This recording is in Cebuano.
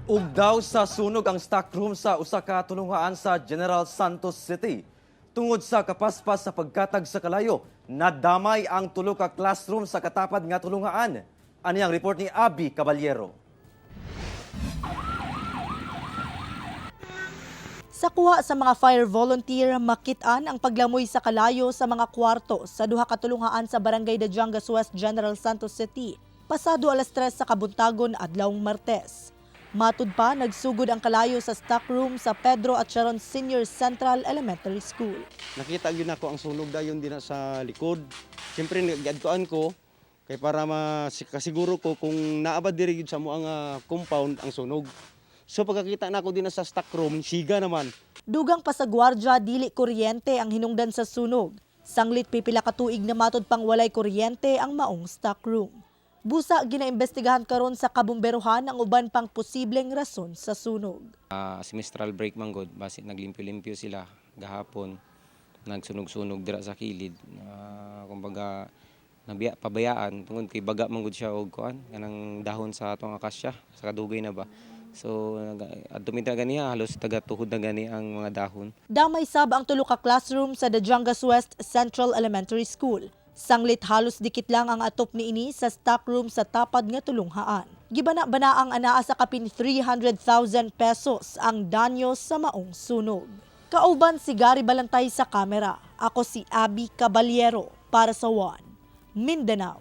Ugdaw sa sunog ang stockroom sa usa ka tulungaan sa General Santos City. Tungod sa kapaspas sa pagkatag sa kalayo, nadamay ang tulo ka classroom sa katapad nga tulungaan. Ani ang report ni Abby Caballero. Sa kuha sa mga fire volunteer, makitaan ang paglamoy sa kalayo sa mga kwarto sa duha ka tulungaan sa Barangay Dadiangas West, General Santos City, pasado alas 3 sa kabuntagon adlawng Martes. Matud pa, nagsugod ang kalayo sa stockroom sa Pedro Acharon Senior Central Elementary School. Nakita gyud nako ang sunog dayon din na sa likod. Siyempre nagadtuan ko kay para makasiguro ko kung naa ba diri gyud sa mo ang compound ang sunog. So pagkakita nako din na sa stock room, siga naman. Dugang pa sa gwardya, dili kuryente ang hinungdan sa sunog. Sanglit pipila ka tuig na matod pang walay kuryente ang maong stockroom. Busa ginaimbestigahan karon sa kabomberohan ang uban pang posibleng rason sa sunog. Semestral break man gud, basi naglimpyo-limpyo sila gahapon, nagsunog-sunog dira sa kilid. Kumbaga nabiya pabayaan tungod kay baga man gud siya og kuan kanang dahon sa atong akasya sa kadugay na ba. So adto mi ganiha, halos taga tuhod na gani ang mga dahon. Damay sab ang tulo ka classroom sa Dadiangas West Central Elementary School. Sanglit halos dikit lang ang atop niini sa stockroom sa tapad nga tulunghaan. Gibana-bana ang anaa sa kapin 300,000 pesos ang danyo sa maong sunog. Kauban si Gary Balantay sa kamera. Ako si Abby Caballero para sa One Mindanao.